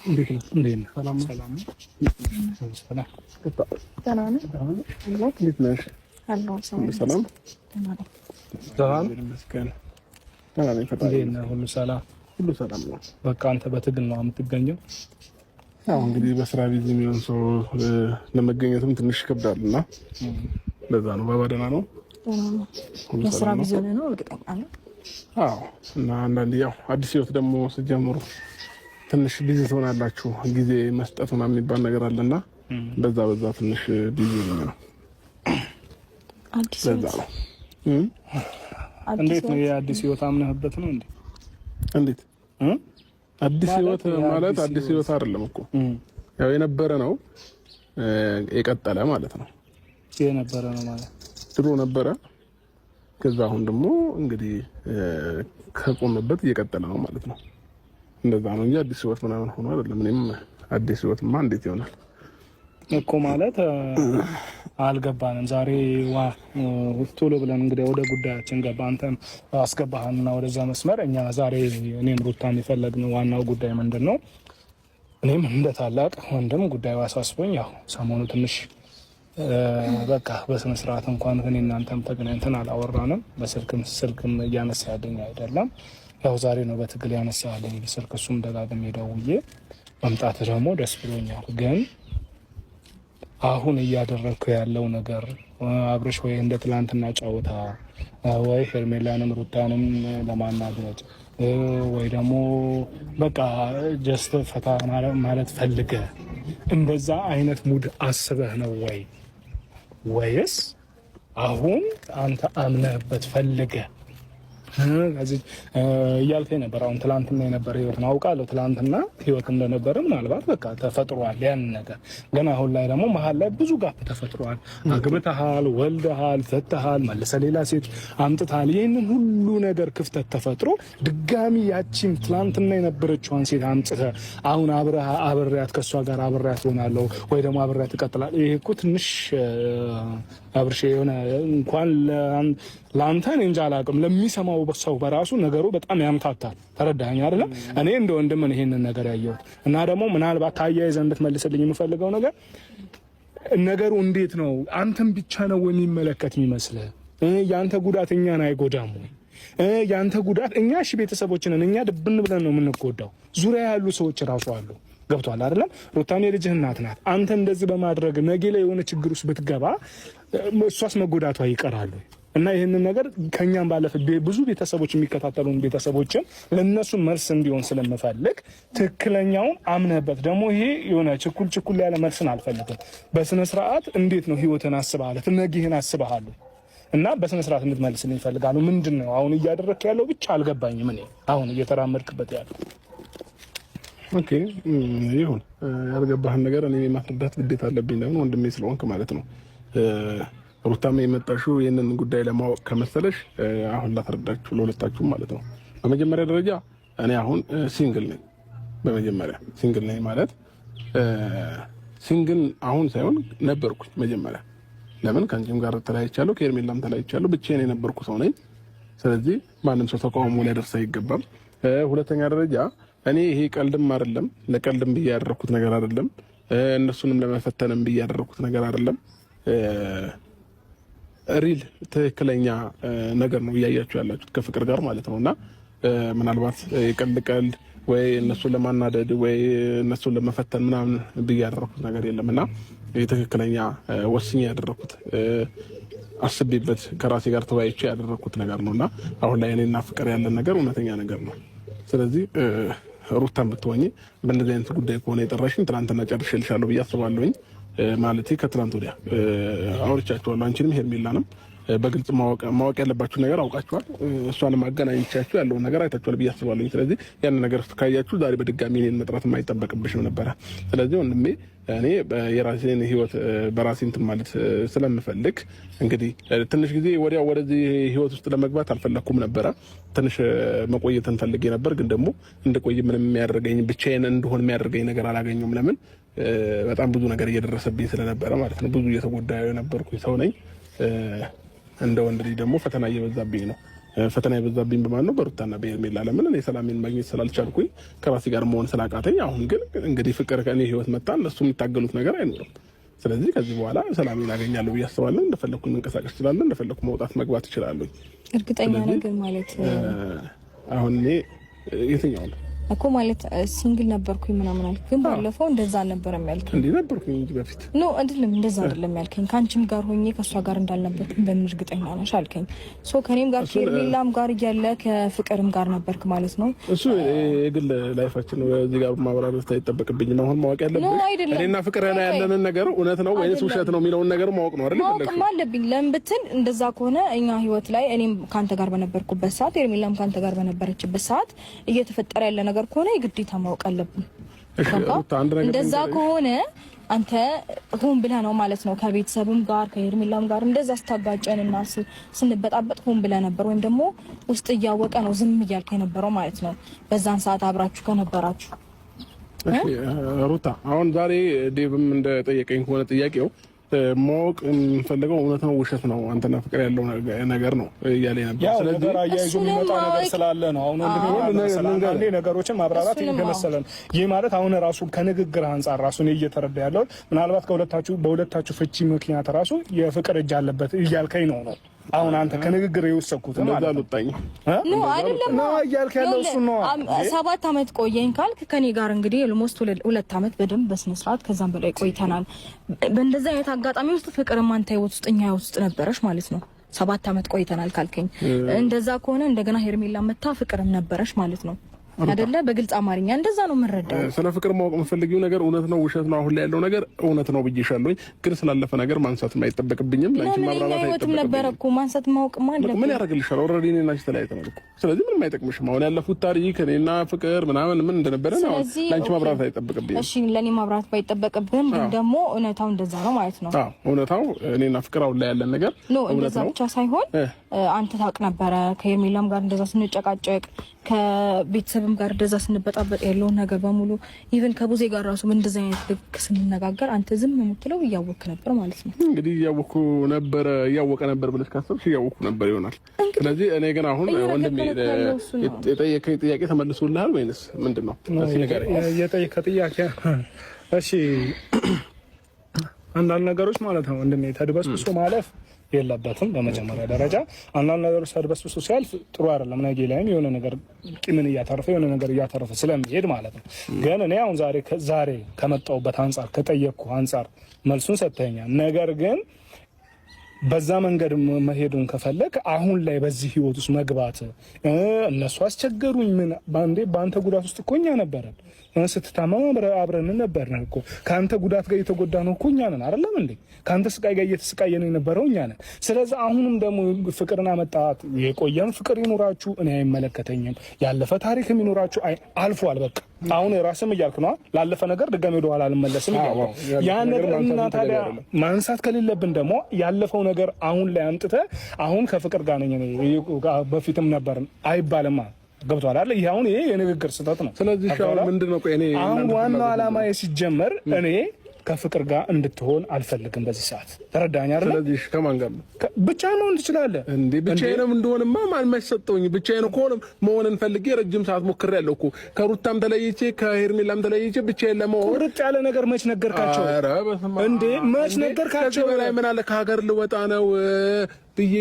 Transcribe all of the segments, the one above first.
እንዴት ነህ? እንዴት ነህ? ሰላም ነው። ሰላም እንዴት ነሽ? ሰላም ሁሉ ሰላም፣ ሁሉ ሰላም ነው። በቃ አንተ በትግል ነው የምትገኘው። ያው እንግዲህ በስራ busy የሚሆን ሰው ለመገኘትም ትንሽ ይከብዳል እና ለዛ ነው። ባባ ደህና ነው። በስራ busy ሆነ ነው እርግጠኛ ነው። አዎ። እና አንዳንዴ ያው አዲስ ህይወት ደግሞ ስትጀምሩ ትንሽ busy ትሆናላችሁ። ጊዜ መስጠት ምናምን የሚባል ነገር አለና በዛ በዛ ትንሽ busy ነው። አዲስ ህይወት ነው። እንዴት ነው የአዲስ ህይወት አምነህበት ነው እንዴ? እንዴት አዲስ ህይወት ማለት አዲስ ህይወት አይደለም እኮ ያው የነበረ ነው የቀጠለ ማለት ነው። የነበረ ነው ማለት ድሮ ነበረ። ከዛ አሁን ደግሞ እንግዲህ ከቆመበት እየቀጠለ ነው ማለት ነው። እንደዛ ነው እንጂ አዲስ ህይወት ምናምን ሆኖ አይደለም። እኔም አዲስ ህይወትማ እንዴት ይሆናል እኮ ማለት አልገባንም። ዛሬ ዋ ቶሎ ብለን እንግዲህ ወደ ጉዳያችን ገባ። አንተም አስገባህንና ወደዛ መስመር እኛ ዛሬ እኔም ሩታም የፈለግነው ዋናው ጉዳይ ምንድን ነው? እኔም እንደ ታላቅ ወንድም ጉዳዩ አሳስቦኝ ያው ሰሞኑ ትንሽ በቃ በስነ ስርዓት እንኳን እኔ እናንተም ተገናኝተን አላወራንም። በስልክም ስልክም እያነሳልኝ አይደለም። ያው ዛሬ ነው በትግል ያነሳልኝ ስልክ፣ እሱም ደጋግሜ ደውዬ መምጣት ደግሞ ደስ ብሎኛል። ግን አሁን እያደረግኩ ያለው ነገር አብርሽ ወይ እንደ ትላንትና ጫወታ ወይ ሄርሜላንም ሩታንም ለማናደድ ወይ ደግሞ በቃ just ፈታ ማለት ፈልገ እንደዛ አይነት mood አስበህ ነው ወይ ወይስ አሁን አንተ አምነህበት ፈልገህ እያልከኝ ነበር። አሁን ትላንትና የነበረ ህይወት ነው አውቃለሁ። ትላንትና ህይወት እንደነበረ ምናልባት በቃ ተፈጥሯል ያን ነገር። ግን አሁን ላይ ደግሞ መሀል ላይ ብዙ gap ተፈጥሯል። አግብተሃል፣ ወልደሃል፣ ፈተሃል፣ መልሰህ ሌላ ሴት አምጥተሃል። ይህንን ሁሉ ነገር ክፍተት ተፈጥሮ ድጋሚ ያቺን ትላንትና የነበረችዋን ሴት አምጥተህ አሁን አብሬያት ከእሷ ጋር አብሬያት ሆናለሁ ወይ ደግሞ አብሬያት እቀጥላለሁ። ይሄ እኮ ትንሽ አብርሽ የሆነ እንኳን ለአንተ እኔ እንጃ አላውቅም፣ ለሚሰማው ሰው በራሱ ነገሩ በጣም ያምታታል። ተረዳኸኝ አይደለም? እኔ እንደ ወንድም ነው ይሄንን ነገር ያየሁት እና ደግሞ ምናልባት ታያይዘህ እንድትመልስልኝ የምፈልገው ነገር ነገሩ እንዴት ነው? አንተን ብቻ ነው የሚመለከት የሚመስልህ? የአንተ ጉዳት እኛን አይጎዳም ወይ? የአንተ ጉዳት እኛ እሺ ቤተሰቦችንን እኛ ድብን ብለን ነው የምንጎዳው። ዙሪያ ያሉ ሰዎች ራሱ አሉ። ገብቷል አይደለም? ሩታም የልጅህ እናት ናት። አንተ እንደዚህ በማድረግ ነገ ላይ የሆነ ችግር ውስጥ ብትገባ እሷስ መጎዳቷ ይቀራሉ። እና ይህንን ነገር ከኛም ባለፈ ብዙ ቤተሰቦች የሚከታተሉን ቤተሰቦችን ለእነሱ መልስ እንዲሆን ስለምፈልግ ትክክለኛውን አምነህበት ደግሞ ይሄ የሆነ ችኩል ችኩል ያለ መልስን አልፈልግም። በስነ ስርዓት እንዴት ነው ህይወትን አስበሃል፣ ነገህን አስበሃል እና በስነ ስርዓት እንድትመልስልኝ እፈልጋለሁ። ምንድን ነው አሁን እያደረክ ያለው ብቻ አልገባኝም። እኔ አሁን እየተራመድክበት ያለው okay ይሁን። ያልገባህን ነገር እኔ የማስረዳት ግዴታ አለብኝ። ለምን ወንድሜ ስለሆንክ ማለት ነው። ሩታም የመጣሽው ይህንን ጉዳይ ለማወቅ ከመሰለሽ አሁን ላስረዳችሁ ለሁለታችሁም ማለት ነው። በመጀመሪያ ደረጃ እኔ አሁን single ነኝ። በመጀመሪያ single ነኝ ማለት single አሁን ሳይሆን ነበርኩኝ መጀመሪያ። ለምን ከአንቺም ጋር ተለያይቻለሁ፣ ከኤርሜላም ተለያይቻለሁ። ብቻዬን የነበርኩ ሰው ነኝ። ስለዚህ ማንም ሰው ተቃውሞ ሊያደርስ አይገባም። ሁለተኛ ደረጃ እኔ ይሄ ቀልድም አይደለም፣ ለቀልድም ብዬ ያደረኩት ነገር አይደለም፣ እነሱንም ለመፈተንም ብዬ ያደረኩት ነገር አይደለም። real ትክክለኛ ነገር ነው እያያችሁ ያላችሁት ከፍቅር ጋር ማለት ነው። እና ምናልባት የቀልድ ቀልድ ወይ እነሱን ለማናደድ ወይ እነሱን ለመፈተን ምናምን ብዬ ያደረኩት ነገር የለም እና ትክክለኛ ወስኜ ያደረኩት አስቤበት ከራሴ ጋር ተወያይቼ ያደረኩት ነገር ነው እና አሁን ላይ እኔና ፍቅር ያለን ነገር እውነተኛ ነገር ነው። ስለዚህ ሩታን ብትሆኚ በእንደዚህ አይነት ጉዳይ ከሆነ የጠራሽኝ ትናንትና ጨርሼልሻለሁ ብዬ አስባለሁኝ። ማለት ከትናንት ወዲያ አውርቻችኋለሁ። አንቺንም ሄርሜላንም በግልጽ ማወቅ ያለባችሁ ነገር አውቃችኋል። እሷንም አገናኝቻችሁ ያለውን ነገር አይታችኋል ብዬ አስባለሁኝ። ስለዚህ ያን ነገር ካያችሁ ዛሬ በድጋሚ እኔን መጥራት የማይጠበቅብሽም ነበረ። ስለዚህ ወንድሜ እኔ የራሴን ህይወት በራሴ እንትን ማለት ስለምፈልግ እንግዲህ ትንሽ ጊዜ ወዲያ ወደዚህ ህይወት ውስጥ ለመግባት አልፈለኩም ነበረ። ትንሽ መቆየትን ፈልጌ ነበር፣ ግን ደግሞ እንድቆይ ምንም የሚያደርገኝ ብቻዬን እንደሆን የሚያደርገኝ ነገር አላገኘሁም። ለምን በጣም ብዙ ነገር እየደረሰብኝ ስለነበረ ማለት ነው። ብዙ እየተጎዳ የነበርኩኝ ሰው ነኝ። እንደ ወንድ ልጅ ደግሞ ፈተና እየበዛብኝ ነው። ፈተና የበዛብኝ በማን ነው? በሩታና በሄርሜላ። ለምን እኔ ሰላሜን ማግኘት ስላልቻልኩኝ ከራሴ ጋር መሆን ስላቃተኝ። አሁን ግን እንግዲህ ፍቅር ከእኔ ህይወት መጣ፣ እነሱ የሚታገሉት ነገር አይኖርም። ስለዚህ ከዚህ በኋላ ሰላሜን አገኛለሁ ብዬ አስባለሁ። እንደፈለኩ መንቀሳቀስ እችላለሁ። እንደፈለኩ መውጣት መግባት እችላለሁ። እርግጠኛ ነገር ማለት አሁን እኔ የትኛው ነው እኮ ማለት single ነበርኩኝ ምናምን አልክ፣ ግን ባለፈው እንደዛ አልነበረም ያልከኝ። እንዴ ነበርኩኝ እንጂ በፊት no አይደለም፣ እንደዛ አይደለም ያልከኝ። ከአንቺም ጋር ሆኜ ከእሷ ጋር እንዳልነበርኩኝ በምን እርግጠኛ ነሽ አልከኝ። So ከኔም ጋር ከሄርሜላም ጋር እያለ ከፍቅርም ጋር ነበርክ ማለት ነው። እሱ የግል life ኣችን ነው። እዚህ ጋር ማብራራት አይጠበቅብኝም። አሁን ማወቅ ያለብኝ እኔና ፍቅር ላይ ያለንን ነገር እውነት ነው ወይስ ውሸት ነው የሚለውን ነገር ማወቅ ነው አይደል? ማወቅማ አለብኝ። ለምን ብትል እንደዛ ከሆነ እኛ ህይወት ላይ እኔም ከአንተ ጋር በነበርኩበት ሰዓት ሄርሜላም ከአንተ ጋር በነበረችበት ሰዓት እየተፈጠረ ያለ ነገር ከሆነ የግዴታ ማወቅ አለብን። እንደዛ ከሆነ አንተ ሆን ብለህ ነው ማለት ነው። ከቤተሰብም ጋር ከሄርሜላም ጋር እንደዛ ስታጋጨን እና ስንበጣበጥ ሆን ብለህ ነበር፣ ወይም ደግሞ ውስጥ እያወቀ ነው ዝም እያልክ የነበረው ማለት ነው። በዛን ሰዓት አብራችሁ ከነበራችሁ ሩታ፣ አሁን ዛሬ ዴቭም እንደጠየቀኝ ከሆነ ጥያቄው ማወቅ የምፈልገው እውነት ነው ውሸት ነው አንተና ፍቅር ያለው ነገር ነው እያለ ነበር። ስለዚህ ነገር አያይዞ የሚመጣ ነገር ስላለ ነው። አሁን ወንድሜ ነገሮችን ማብራራት እንደመሰለ ነው። ይህ ማለት አሁን ራሱ ከንግግር አንጻር ራሱ እኔ እየተረዳ ያለው ምናልባት ከሁለታችሁ በሁለታችሁ ፍቺ ምክንያት ራሱ የፍቅር እጅ አለበት እያልከኝ ነው ነው አሁን አንተ ከንግግር የወሰድኩት ማለት ነው። No አይደለም ነው እያልክ ያለው እሱ ነው። 7 አመት ቆየኝ ካልክ ከኔ ጋር እንግዲህ almost 2 አመት በደንብ በስነ ስርዓት ከዛም በላይ ቆይተናል። በእንደዚህ አይነት አጋጣሚ ውስጥ ፍቅርም አንተ ህይወት ውስጥ እኛ ህይወት ውስጥ ነበረች ማለት ነው። 7 አመት ቆይተናል ካልከኝ እንደዛ ከሆነ እንደገና ሄርሜላ መታ ፍቅርም ነበረች ማለት ነው አይደለ? በግልጽ አማርኛ እንደዛ ነው የምንረዳው። ስለ ፍቅር ማወቅ የምፈልጊው ነገር እውነት ነው ውሸት ነው፣ አሁን ላይ ያለው ነገር እውነት ነው ብዬሻለሁኝ። ግን ስላለፈ ነገር ማንሳት አይጠበቅብኝም። ላንቺ ማብራራት አይጠበቅብኝም። ነበረ እኮ ማንሳት ማወቅ ማለት ምን ያደርግልሻል? Already እኔና አንቺ ተለያይተናል እኮ። ስለዚህ ምንም አይጠቅምሽም። አሁን ያለፉት ታሪክ እኔና ፍቅር ምናምን ምን እንደነበረ ነው ላንቺ ማብራራት አይጠበቅብኝም። እሺ ለኔ ማብራራት ባይጠበቅብህም ግን ደግሞ እውነታው እንደዛ ነው ማለት ነው። አዎ እውነታው እኔና ፍቅር አሁን ላይ ያለን ነገር No እንደዛ ብቻ ሳይሆን አንተ ታውቅ ነበረ ከሄርሜላም ጋር እንደዛ ስንጨቃጨቅ ከቤተሰብም ጋር እንደዛ ስንበጣበጥ ያለውን ነገር በሙሉ even ከቡዜ ጋር ራሱ እንደዛ አይነት ልክ ስንነጋገር አንተ ዝም የምትለው እያወቅክ ነበር ማለት ነው። እንግዲህ እያወቅኩ ነበረ እያወቀ ነበር ብለሽ ካሰብሽ እያወቅኩ ነበር ይሆናል። ስለዚህ እኔ ግን አሁን ወንድሜ የጠየከኝ ጥያቄ ተመልሶልሃል ወይንስ ምንድን ነው? የጠየከ ጥያቄ እሺ፣ አንዳንድ ነገሮች ማለት ነው ወንድሜ ተድበስብሶ ማለፍ የለበትም። በመጀመሪያ ደረጃ አንዳንድ ነገሮች ተድበስብሶ ሲያልፍ ጥሩ አይደለም። ነገ ላይም የሆነ ነገር ቂምን እያተረፈ የሆነ ነገር እያተረፈ ስለሚሄድ ማለት ነው። ግን እኔ አሁን ዛሬ ከመጣሁበት አንጻር ከጠየቅኩ አንጻር መልሱን ሰጥተኸኛል። ነገር ግን በዛ መንገድ መሄዱን ከፈለግ አሁን ላይ በዚህ ህይወት ውስጥ መግባት እነሱ አስቸገሩኝ። ምን ባንዴ በአንተ ጉዳት ውስጥ እኮ እኛ ነበረን። ስትታመም አብረን ነበርን እኮ። ከአንተ ጉዳት ጋር እየተጎዳ ነው እኮ እኛ ነን። አይደለም እንዴ? ከአንተ ስቃይ ጋር እየተሰቃየን የነበረው እኛ ነን። ስለዚህ አሁንም ደግሞ ፍቅርን አመጣት። የቆየም ፍቅር ይኑራችሁ፣ እኔ አይመለከተኝም። ያለፈ ታሪክም ይኑራችሁ፣ አልፏል። በቃ አሁን ራስም እያልክ ነው ላለፈ ነገር ድጋሚ ወደኋላ አልመለስም። ያ ነገር እና ታዲያ ማንሳት ከሌለብን ደግሞ ያለፈው ነገር አሁን ላይ አምጥተህ አሁን ከፍቅር ጋር ነኝ በፊትም ነበርን አይባልማ። ገብቶሃል አይደል? ይሄ አሁን ይሄ የንግግር ስህተት ነው። ስለዚህ አሁን ምንድን ነው እኔ አሁን ዋናው ዓላማዬ ሲጀመር እኔ ከፍቅር ጋር እንድትሆን አልፈልግም በዚህ ሰዓት። ተረዳኸኝ አይደል? ስለዚህ ከማን ጋር ነው? ብቻህን መሆን ትችላለህ እንዴ? ብቻዬንም እንደሆንማ ማን ማይሰጠውኝ? ብቻዬን እኮ መሆንን ፈልጌ ረጅም ሰዓት ሞክሬያለሁ እኮ። ከሩታም ተለይቼ ከሄርሜላም ተለይቼ ብቻዬን ለመሆን ቁርጥ ያለ ነገር መች ነገርካቸው እንዴ? መች ነገርካቸው? ከዚህ በላይ ምን አለ? ከሀገር ልወጣ ነው ብዬ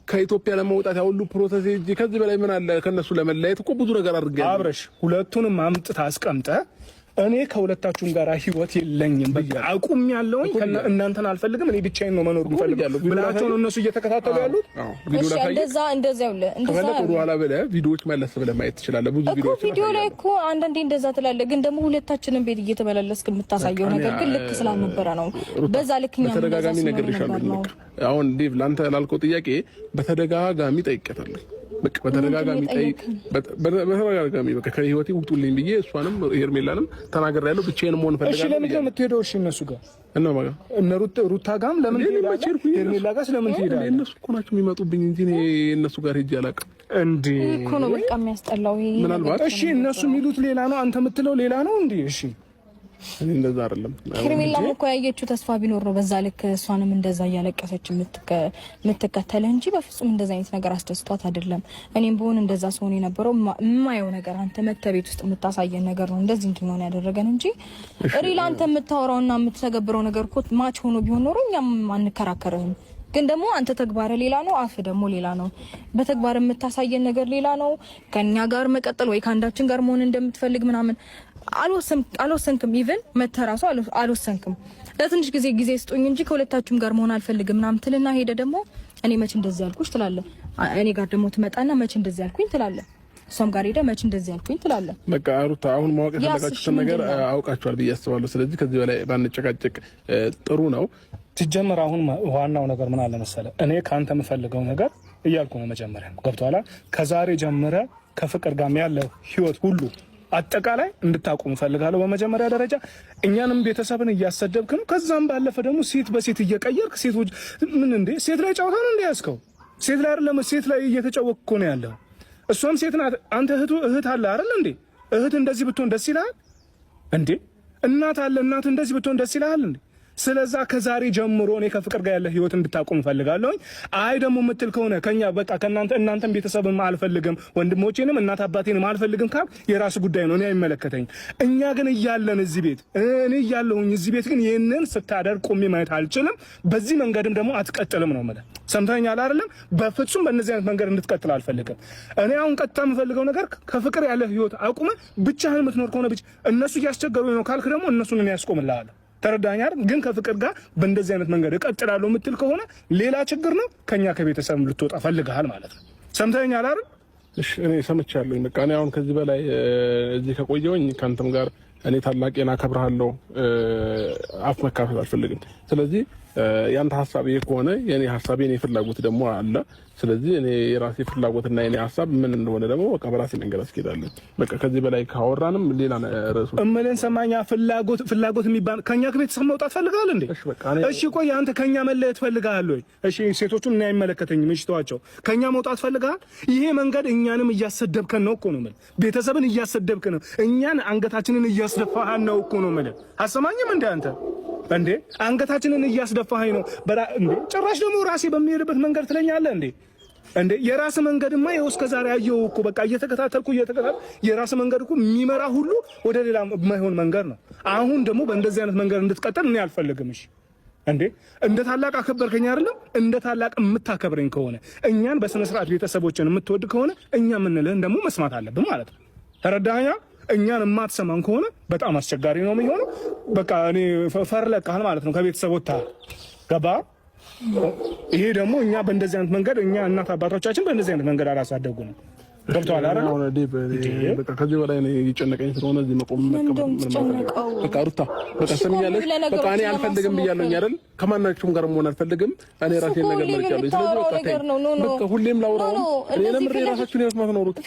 ከኢትዮጵያ ለመውጣት ያሁሉ process ሄጄ ከዚህ በላይ ምን አለ? ከነሱ ለመለየት እኮ ብዙ ነገር አድርጌያለሁ። አብረሽ ሁለቱንም አምጥተህ አስቀምጠህ እኔ ከሁለታችሁም ጋር ህይወት የለኝም፣ በቃ አቁም ያለውኝ እናንተን አልፈልግም፣ እኔ ብቻዬን ነው መኖር የምፈልገው ብላቸው ነው እነሱ እየተከታተሉ ያሉት። እሺ እንደዛ እንደዛ ይኸውልህ፣ እንደዛ ወደ ኋላ ብለህ ቪዲዮዎች መለስ ብለህ ማየት ትችላለህ። ብዙ ቪዲዮዎች ቪዲዮ ላይ እኮ አንዳንዴ እንደዛ ትላለህ፣ ግን ደግሞ ሁለታችንን ቤት እየተመላለስክ የምታሳየው ነገር ግን ልክ ስላልነበረ ነው። በዛ ልክ እኛ በተደጋጋሚ ነግሬሻለሁ። በቃ አሁን ዴቭ ላንተ ላልከው ጥያቄ በተደጋጋሚ ጠይቄታለሁ። በቃ በተደጋጋሚ ጠይቅ በተደጋጋሚ በቃ ከህይወቴ ውጡልኝ ብዬ እሷንም ሄርሜላንም ተናግሬያለሁ። ብቻዬን መሆን እፈልጋለሁ። እሺ ለምንድን ነው የምትሄደው? እሺ እነሱ ጋር እና ማጋ እነ ሩታ ጋርም ለምን ትሄዳለህ? ሄርሜላ ጋር ስለምን ትሄዳለህ? እነሱ እኮ ናቸው የሚመጡብኝ እንጂ እኔ እነሱ ጋር ሄጄ አላውቅም። እንዴ እኮ ነው በቃ የሚያስጠላው ይሄ። ምናልባት እሺ እነሱ የሚሉት ሌላ ነው፣ አንተ የምትለው ሌላ ነው። እንዴ እሺ እኔ እንደዛ አይደለም። ሄርሜላም እኮ ያየችው ተስፋ ቢኖር ነው በዛ ልክ እሷንም እንደዛ እያለቀሰች የምትከተልህ እንጂ በፍጹም እንደዛ አይነት ነገር አስደስቷት አይደለም። እኔም ብሆን እንደዛ ሰሆን የነበረው የማየው ነገር አንተ መተህ ቤት ውስጥ የምታሳየን ነገር ነው እንደዚህ እንድንሆን ያደረገን እንጂ real አንተ የምታወራውና የምትተገብረው ነገር እኮ match ሆኖ ቢሆን ኖሮ እኛም አንከራከርህም። ግን ደግሞ አንተ ተግባር ሌላ ነው፣ አፍ ደግሞ ሌላ ነው። በተግባር የምታሳየን ነገር ሌላ ነው። ከኛ ጋር መቀጠል ወይ ከአንዳችን ጋር መሆን እንደምትፈልግ ምናምን አልወሰንክም። even መተህ እራሱ አልወሰንክም። ለትንሽ ጊዜ ጊዜ ስጡኝ እንጂ ከሁለታችሁም ጋር መሆን አልፈልግም ምናምን ትልና ሄደ ደግሞ እኔ መች እንደዚህ ያልኩሽ ትላለህ። እኔ ጋር ደግሞ ትመጣና መች እንደዚህ ያልኩኝ ትላለህ። እሷም ጋር ሄደ መች እንደዚህ ያልኩኝ ትላለህ። በቃ ሩታ አሁን ማወቅ የፈለጋችሁትን ነገር አውቃችኋል ብዬ አስባለሁ። ስለዚህ ከዚህ በላይ ባንጨቃጨቅ ጥሩ ነው። ሲጀመር አሁን ዋናው ነገር ምን አለ መሰለህ፣ እኔ ከአንተ የምፈልገው ነገር እያልኩ ነው። መጀመሪያ ገብቶሃል። ከዛሬ ጀምረ ከፍቅር ጋር ያለው ህይወት ሁሉ አጠቃላይ እንድታቆም እፈልጋለሁ። በመጀመሪያ ደረጃ እኛንም ቤተሰብን እያሰደብክ ነው። ከዛም ባለፈ ደግሞ ሴት በሴት እየቀየርክ ሴቶች ምን እንዴ ሴት ላይ ጨዋታ ነው እንዴ ያዝከው? ሴት ላይ አይደለም ሴት ላይ እየተጫወቅክ እኮ ነው ያለው። እሷም ሴት ናት። አንተ እህት አለ አይደል እንዴ? እህት እንደዚህ ብትሆን ደስ ይልሃል እንዴ? እናት አለ እናት እንደዚህ ብትሆን ደስ ይልሃል እንዴ? ስለዛ ከዛሬ ጀምሮ እኔ ከፍቅር ጋር ያለ ህይወት እንድታቆም እፈልጋለሁኝ። አይ ደግሞ የምትል ከሆነ ከኛ በቃ ከእናንተ እናንተን ቤተሰብም አልፈልግም ወንድሞቼንም እናት አባቴንም አልፈልግም ካል የራሱ ጉዳይ ነው፣ እኔ አይመለከተኝም። እኛ ግን እያለን እዚህ ቤት እኔ እያለሁኝ እዚህ ቤት ግን ይህንን ስታደርግ ቆሜ ማየት አልችልም። በዚህ መንገድም ደግሞ አትቀጥልም ነው የምልህ። ሰምተኸኛል አይደለም? በፍጹም በእነዚህ አይነት መንገድ እንድትቀጥል አልፈልግም። እኔ አሁን ቀጥታ የምፈልገው ነገር ከፍቅር ያለ ህይወት አቁመ ብቻህን የምትኖር ከሆነ ብቻ እነሱ እያስቸገሩ ነው ካልክ ደግሞ እነሱን እኔ ያስቆምልሃለሁ። ተረዳኝ አይደል? ግን ከፍቅር ጋር በእንደዚህ አይነት መንገድ እቀጥላለሁ የምትል ከሆነ ሌላ ችግር ነው። ከኛ ከቤተሰብ ልትወጣ ፈልግሃል ማለት ነው። ሰምተኸኛል አይደል? እሺ እኔ ሰምቻለሁ። በቃ እኔ አሁን ከዚህ በላይ እዚህ ከቆየሁኝ ከአንተም ጋር እኔ ታላቄን አከብርሃለሁ፣ አፍ መካፈል አልፈልግም። ስለዚህ ያንተ ሀሳብ ይሄ ከሆነ የኔ ሀሳብ የኔ ፍላጎት ደግሞ አለ። ስለዚህ እኔ የራሴ ፍላጎትና የኔ ሀሳብ ምን እንደሆነ ደግሞ በቃ በራሴ መንገድ አስኬዳለሁ። በቃ ከዚህ በላይ ካወራንም ሌላ ርዕሱ እምልህን ሰማኛ። ፍላጎት ፍላጎት የሚባል ከኛ ከቤተሰብ መውጣት ፈልጋል እንዴ? እሺ ቆይ አንተ ከኛ መለየት ፈልጋል ወይ? እሺ ሴቶቹን እኔ አይመለከተኝም። እሺ ተዋቸው። ከኛ መውጣት ፈልጋል? ይሄ መንገድ እኛንም እያሰደብከን ነው እኮ ነው የምልህ። ቤተሰብን እያሰደብክ ነው። እኛን አንገታችንን እያስደፋህን ነው እኮ ነው የምልህ። አሰማኝም እንዴ አንተ እንዴ አንገታችንን እያስደፋኸኝ ነው እንዴ? ጭራሽ ደግሞ ራሴ በሚሄድበት መንገድ ትለኛለህ እንዴ? እንዴ የራስ መንገድማ ይኸው እስከ ዛሬ አየሁ እኮ በቃ እየተከታተልኩ የራስ መንገድ እኮ የሚመራ ሁሉ ወደ ሌላ የማይሆን መንገድ ነው። አሁን ደግሞ በእንደዚህ አይነት መንገድ እንድትቀጥል እኔ አልፈልግም። እሺ እንዴ እንደ ታላቅ አከበርከኝ አይደለም? እንደ ታላቅ የምታከብረኝ ከሆነ እኛን በስነ ስርዓት ቤተሰቦችን የምትወድ ከሆነ እኛ የምንልህን ደግሞ መስማት አለብን ማለት ነው። ተረዳኸኛ? እኛን የማትሰማን ከሆነ በጣም አስቸጋሪ ነው የሚሆነው። በቃ እኔ ፈር ለቀሃል ማለት ነው፣ ከቤተሰብ ወጥተሃል። ገባ? ይሄ ደግሞ እኛ በእንደዚህ አይነት መንገድ እኛ እናት አባቶቻችን በእንደዚህ አይነት መንገድ አላሳደጉንም። ገብቶሃል አይደል? በቃ ከዚህ በላይ እኔ እየጨነቀኝ ስለሆነ እዚህ መቆም በቃ ሩታ በቃ ሰምኛለሽ። በቃ እኔ አልፈልግም ብያለሁኝ አይደል? ከማናችሁም ጋር መሆን አልፈልግም። እኔ ራሴን ነገር መርጫለሁ። ስለዚህ በቃ ሁሌም ላውራው እኔ ለምሬ የራሳችሁን ህይወት ማትኖሩት